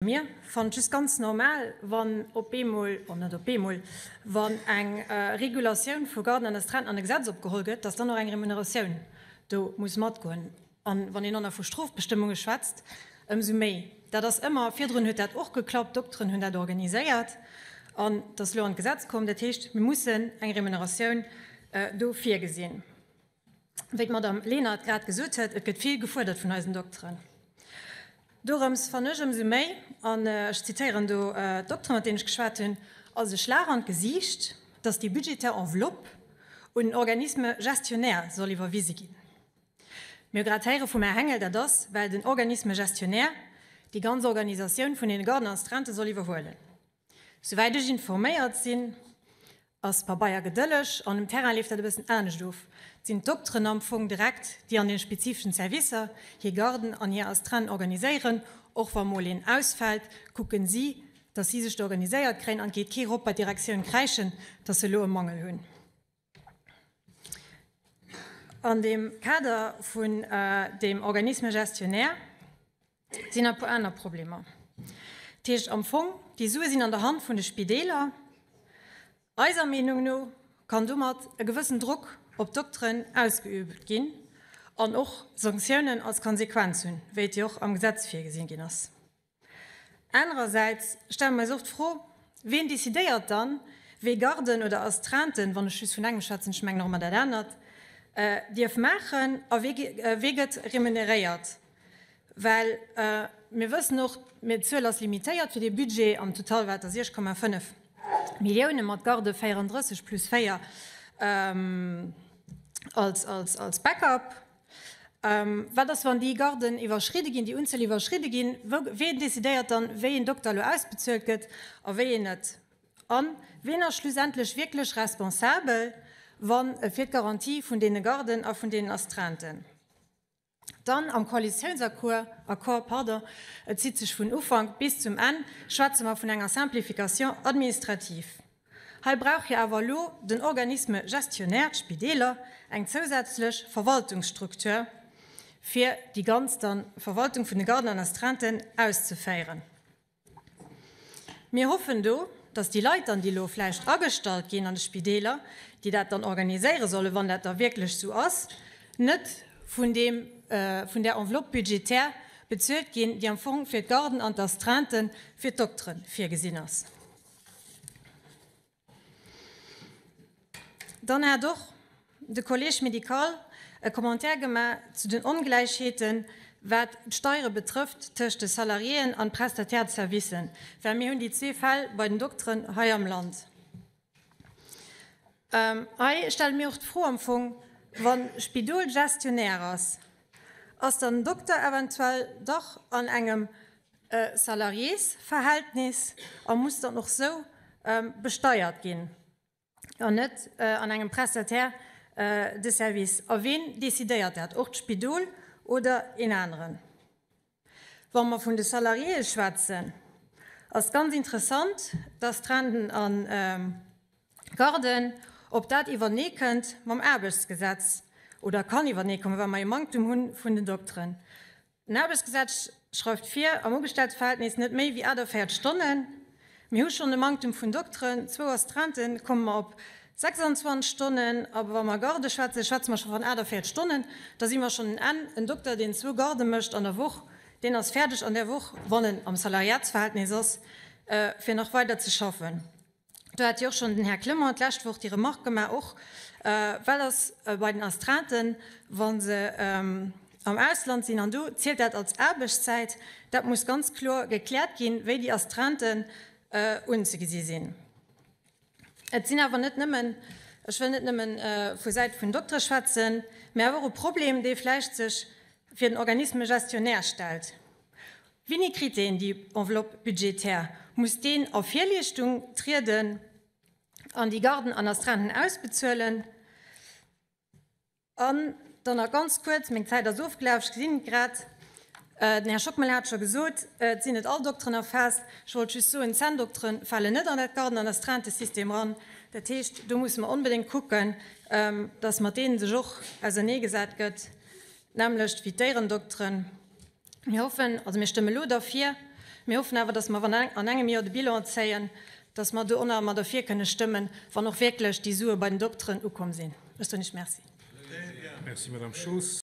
Mir fannen et just ganz normal, wann op eemol, bon net op eemol, wann eng Regulatioun vu Garden an Astreinten an e Gesetz opgeholl gëtt, dass dann och eng Remuneratioun do muss matgoen. An wann een och nach vu Strofbestëmmunge schwätzt, ëmsou méi. Dat ass ëmmer, virdrun huet dat och geklappt, d'Dokteren hunn dat organiséiert an et ass elo an d'Gesetz komm. Dat heescht, mir mussen eng Remuneratioun do virgesinn. Wéi d'Madame Lenert grad gesot huet, et gëtt vill gefuerdert vun eisen Dokteren. Dorëms fannen ech ëmsou méi, an ech zitéieren do d'Dokteren, mat deenen ech geschwat hunn, als e Schlag an d'Gesiicht, dass déi budgetär Enveloppe un den Organisme gestionnaire soll iwwerwise ginn. Mir hu grad héiere vum Här Hengel, dat ass, well den Organisme gestionnaire déi ganz Organisatioun vun den Garden astreintes soll iwwerhuelen. Souwäit ech informéiert sinn, ass Pabeier gedëlleg an um Terrain leeft dat e bëssen anescht of. Et sinn d'Dokteren am Fong direkt, déi an den spezifeschen Servicer hir Garden an hir Astreinten organiséieren. Och wa mol een ausfält, kucken si, dass si sech do organiséiert kréien an et geet kee rop bei d'Direktioun kräischen, dass se elo e Mangel hunn. An deem Kader vun deem Organisme gestionnaire sinn e puer aner Problemer. Dat heescht am Fong, déi Sue sinn an der Hand vun de Spideeler. Eiser Meenung no kann domat e gewëssen Drock op d'Dokteren ausgeübt ginn an och Sanktiounen als Konsequenz hunn, wéi et jo och am Gesetz virgesinn ginn ass. Anerersäits stelle mer eis och d'Fro, Ween decidéiert dann, wee Garden oder Astreinten, wann ech just vun engem schwätzen, ech mengen och ëmmer dat anert, dierf maachen a wee gëtt remuneréiert? Well mir wëssen och, d'Zuel ass limitéiert fir dee Budget, am Total war et der 6,5 Milliounen, mat Garde 34 plus 4 als Backup. Wat ass, wann déi Garden iwwerschridde ginn, déi Unzuel iwwerschridde ginn? Ween decidéiert dann, wéi een Dokter elo ausbezuelt gëtt a wéi een net? A ween ass schlussendlech wierklech responsabel, wa fir d'Garantie vun deene Garden a vun deenen Astreinten? Dann am Koalitiounsaccord, Accord, pardon, et zitt sech vun Ufank bis zum Enn, schwätze mer vun enger Simplification administrative. Hei brauch jo awer elo den Organisme gestionnaire, d'Spideeler, eng zousätzlech Verwaltungsstruktur, fir déi ganz dann Verwaltung vun de Garden an Astreinten auszeféieren. Mir hoffen do, dass déi Leit dann, déi elo vläicht agestallt ginn an de Spideeler, déi dat dann organiséiere sollen, wann dat da wierklech esou ass, net vun deem, vun där Enveloppe budgétaire bezuelt ginn, déi am Fong fir d'Garden an d'Astreinten fir d'Doktere virgesinn ass. Dann hat och de Collège médical e Commentaire gemaach zu den Ongläichheeten, wat d'Steiere betrëfft tëscht de Salariéen an Prestataires de services, well mir hunn déi zwee Fäll bei den Dokteren hei am Land. Hei stelle mir och d'Fro am Fong, Wa Spidol Gestionnaire ass, ass dann den Dokter eventuell dach an engem Salariésverhältnis a muss dann och sou besteiert ginn an net an engem Prestataire de service? A ween decidéiert dat, och d'Spidol oder een aneren? Wa mer vun de Salariéë schwätzen, ass ganz interessant, dass d'Renten a Garden, ob dat iwwernee kënnt mam Aarbechtsgesetz oder kann iwwernee kommen, well mer e Manktum hu vun den Dokteren. Den Aarbechtsgesetz schreift vir, am Ugestellteverhältnis net méi wéi 48 Stonnen. Mir hu schonn e Manktum vun Dokteren, zwou Astreinten, komme mer op 26 Stonnen. A wa mer Garde schwätzen, schwätze mer scho van 48 Stonnen. Da si mer schonn en Enn. En Dokter, deen zwou Garde mécht an der Woch, deen ass fäerdeg an där Woch, wann en am Salariatsverhältnis ass, fir nach weider ze schaffen. Do hat jo och schonn den Här Clement d'lescht Woch déi Remarque gemaach, och well ass bei den Astreinten, wa se am Ausland sinn, an do zielt dat als Aarbechtszäit, dat muss ganz kloer gekläert ginn, wéi déi Astreinten unzegesi sinn. Et sinn awer net nëmmen, ech wëll net nëmmen vu Säit vun Doktere schwätzen, mä awer och e Problem, dee vläicht sech fir den Organisme gestionnaire stellt. Wéini kritt deen déi Enveloppe budgétaire? Muss deen a Virleeschtung trieden an déi Garden an Astreinten ausbezuelen? An dann nach ganz kuerz, meng Zäit ass ofgelaf, ech gesinn et grad, den Här Schockmel hat scho gesot, et sinn net all Dokteren erfaasst. Ech wollt just soen, d'Zänndokteren falen net an dat Garden an Astreintesystem eran. Dat heescht, do musse mer onbedéngt kucken, dass mat deene sech och auserneegesat gëtt, d'nämmlecht wéi d'Déierendokteren. Mir hoffen, also mir stëmme elo derfir. Mir hoffen awer, dass mer, wann an engem Joer de Bilan zéien, dass mer do och nach ëmmer derfir kënne stëmmen, wann och wierklech déi Sue bei den Dokteren ukomm sinn. Ech soen Iech Merci. Merci, Madame Schoos.